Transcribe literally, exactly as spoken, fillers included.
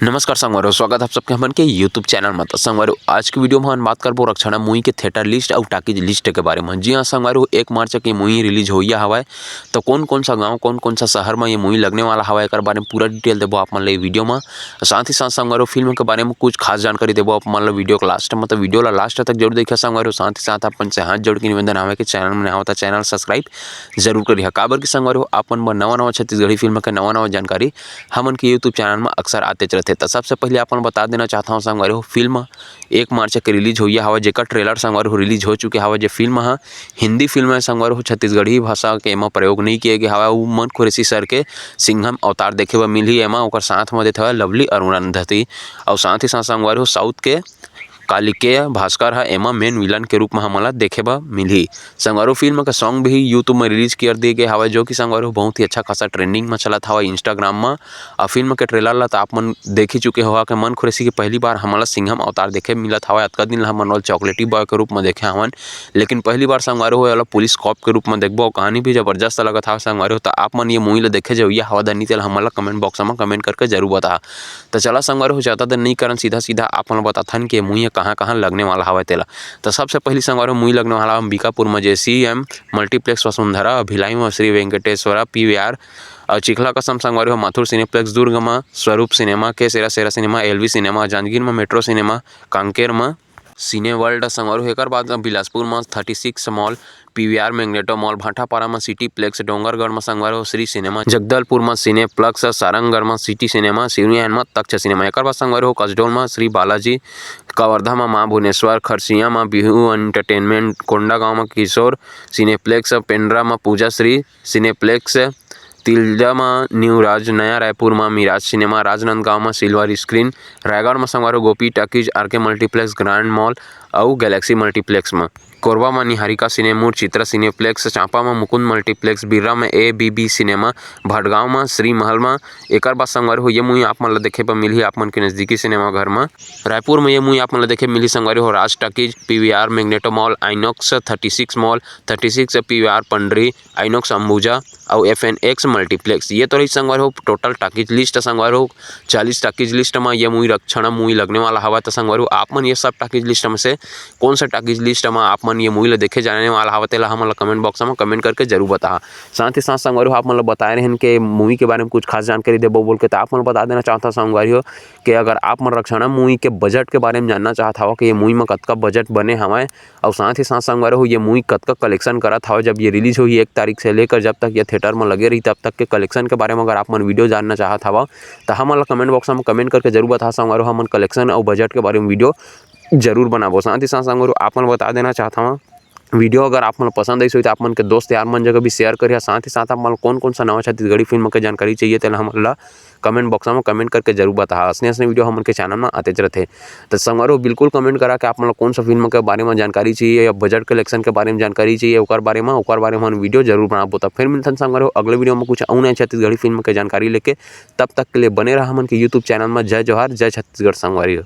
नमस्कार संगवारी हो, स्वागत है आप सबके हमन के YouTube चैनल में। तो संगवारी हो, आज की वीडियो में हम बात करबो रक्षाना मूवी के थिएटर लिस्ट अउ टाकीज लिस्ट के बारे में। जी हाँ संगवारी हो, एक मार्च के मूवी रिलीज होइया हवय, तो कौन कौन सा गांव, कौन कौन सा शहर में ये मूवी लगने वाला हवय, एकर बारे में पूरा डिटेल देबो आप मन ले वीडियो में। साथ ही साथ संगवारी हो, फिल्म के बारे में कुछ खास जानकारी देबो आप मन ल वीडियो के लास्ट में। तो वीडियो ला लास्ट तक जरूर देखिए संगवारी हो। साथ ही साथ अपन से हाथ जोड़ के निवेदन हवे कि चैनल में नवा हो तो चैनल सब्सक्राइब जरूर करिए, काबर कि संगवारी हो, आप मन बर नवा नवा छत्तीसगढ़ी फिल्म के नवा नवा जानकारी हमन के YouTube चैनल में अक्सर आतेच रहथे। तो सबसे पहले आप मन बता देना चाहता हूँ संगवारी हो, फिल्म एक मार्च के रिलीज होइया हवय, जेकर ट्रेलर संगवारी हो रिलीज हो चुके हवय। जे फिल्म ह हिंदी फिल्म है संगवारी हो, छत्तीसगढ़ी भाषा के एमा प्रयोग नहीं किए गए हवय। उ मन कुरैशी सर के सिंघम अवतार देखे बर मिलही एमा, ओकर साथ में देत हवय लवली अरुंधती, अउ साथ ही साथ संगवारी हो साउथ के कालिकेय भास्कर ह एमा मेन विलन के रूप में हमन ला देखे बर मिलही। संगवारी हो फिल्म के सॉन्ग भी YouTube में रिलीज कर दिए गए हवय, जो कि संगवारी हो बहुत ही अच्छा खासा ट्रेंडिंग में चलत हवय Instagram में। अउ फिल्म के ट्रेलर ला तो आप मन देख ही चुके हो कि मन कुरैशी के पहली बार हमन ला सिंघम अवतार देखे मिलत हवय। अतका दिन ला हमन ला चॉकलेटी बॉय के रूप में देखे हवन, लेकिन पहली बार संगवारी हो एला पुलिस कॉप के रूप में देखबो। कहानी भी जबरदस्त लगत हवय संगवारी हो, तो आप मन ये मूवी ला देखे जइया हवा धनी तेला हमन ला कमेंट बॉक्स में कमेंट करके जरूर बता। तो चला संगवारी हो, ज्यादा देर नहीं करन, सीधा सीधा आप मन ला बताथन कि ये मूवी कहाँ कहाँ लगने वाला हवय तेला। तो सबसे पहली संगवारी हो मूवी लगने वाला अंबिकापुर में जेसीएम मल्टीप्लेक्स वसुंधरा, भिलाई में श्री वेंकटेश्वरा पीवीआर, अउ चिखला कसम संगवारी हो माथुर सिनेप्लेक्स दुर्ग में स्वरूप सिनेमा, के सेरा सेरा सिनेमा, एलवी सिनेमा, जांजगीर में मेट्रो सिनेमा, कांकेर में सिने वर्ल्ड संगवारी हो। एकर बाद बिलासपुर में thirty six mall, PVR Magneto mall, Bhatapara में सिटी प्लेक्स, डोंगरगढ़ में संगवारी हो श्री सिनेमा, जगदलपुर में सिनेप्लेक्स, सारंगढ़ में सिटी सिनेमा, सिवनी में तक्ष सिनेमा। एकर बाद संगवारी हो कसडोल में श्री बालाजी, कवर्धा में माँ भुवनेश्वर, खरसिया में बिहू एंटरटेनमेंट, कोंडागांव में किशोर सिनेप्लेक्स, पेंड्रा में पूजा श्री सिनेप्लेक्स, तिल्दा म न्यू राज, नया रायपुर म मिराज सिनेमा, राजनांदगांव म सिल्वर स्क्रीन, रायगढ़ म संगवारी हो Gopi talkies, RK multiplex, grand mall अउ गैलेक्सी मल्टीप्लेक्स म, कोरबा म निहारिका सिनेमूर, चित्रा सिनेप्लेक्स, चांपा म मुकुंद मल्टीप्लेक्स, बिर्रा म एबीबी सिनेमा, भटगांव म श्री महल म। एकर बाद संगवारी हो ये मूवी आप मन ल देखे बर मिलही आप मन के नजदीकी सिनेमा घर म। रायपुर म ये मूवी आप मन ल देखे मिलही संगवारी हो Raj talkies, PVR Magneto mall, INOX thirty six mall, thirty six PVR Pandri, INOX Ambuja अउ एफएनएक्स मल्टीप्लेक्स। ये तो रही संगवारी हो टोटल टॉकीज लिस्ट संगवारी हो। चालीस टॉकीज लिस्ट म ये मूवी रक्षणा मूवी लगने वाला हवा। तो संगवारी हो आप मन ये सब टॉकीज लिस्ट में से कौन सा टॉकीज लिस्ट म आप मन ये मूवी ल देखे जाने वाला हवा तेला हमन ल कमेंट बॉक्स में कमेंट करके जरूर बताहा। साथ ही साथ संगवारी हो आप मन ल बताए रहन के मूवी के बारे में कुछ खास जानकारी देबो बोल के, तो आप मन ल बता देना चाहता संगवारी हो कि अगर आप मन रक्षणा मूवी के बजट के बारे में जानना चाहत हवा कि ये मूवी में कतका बजट बने हवय, अउ साथ ही साथ संगवारी हो ये मूवी कतका कलेक्शन करत हवय, जब ये रिलीज होही एक तारीख से लेकर जब तक ये थिएटर में लगे रही तब तक के कलेक्शन के बारे में अगर आप मन वीडियो जानना चाहत हवा, तो हमन ला कमेंट बॉक्स में कमेंट करके जरूर बता संगवारी हो, हमन कलेक्शन अउ बजट के बारे में वीडियो जरूर बनाबो। साथ ही साथ संगवारी हो आप मन बता देना चाहत हवा, वीडियो अगर आप मन पसंद आइस होही तो आप मन के दोस्त यार मन जगह भी शेयर करिहा। साथ ही साथ आप मन कौन कौन सा नवा छत्तीसगढ़ी फिल्म के जानकारी चाहिए तेला हमन ला कमेंट बॉक्स में कमेंट करके जरूर बताहा। असने असने वीडियो हमन के चैनल में आतेच रहथे। तो संगवारी हो बिल्कुल कमेंट करा के आप मन ला कौन सा फिल्म के बारे में जानकारी चाहिए या बजट कलेक्शन के बारे में जानकारी चाहिए, ओकर बारे में ओकर बारे में हम वीडियो जरूर बनाबो। तो फिर मिलथन संगवारी हो अगले वीडियो में कुछ अउ नया छत्तीसगढ़ी फिल्म के जानकारी लेके। तब तक के लिए बने रहा हमन के YouTube चैनल में। जय जोहार, जय छत्तीसगढ़ संगवारी हो।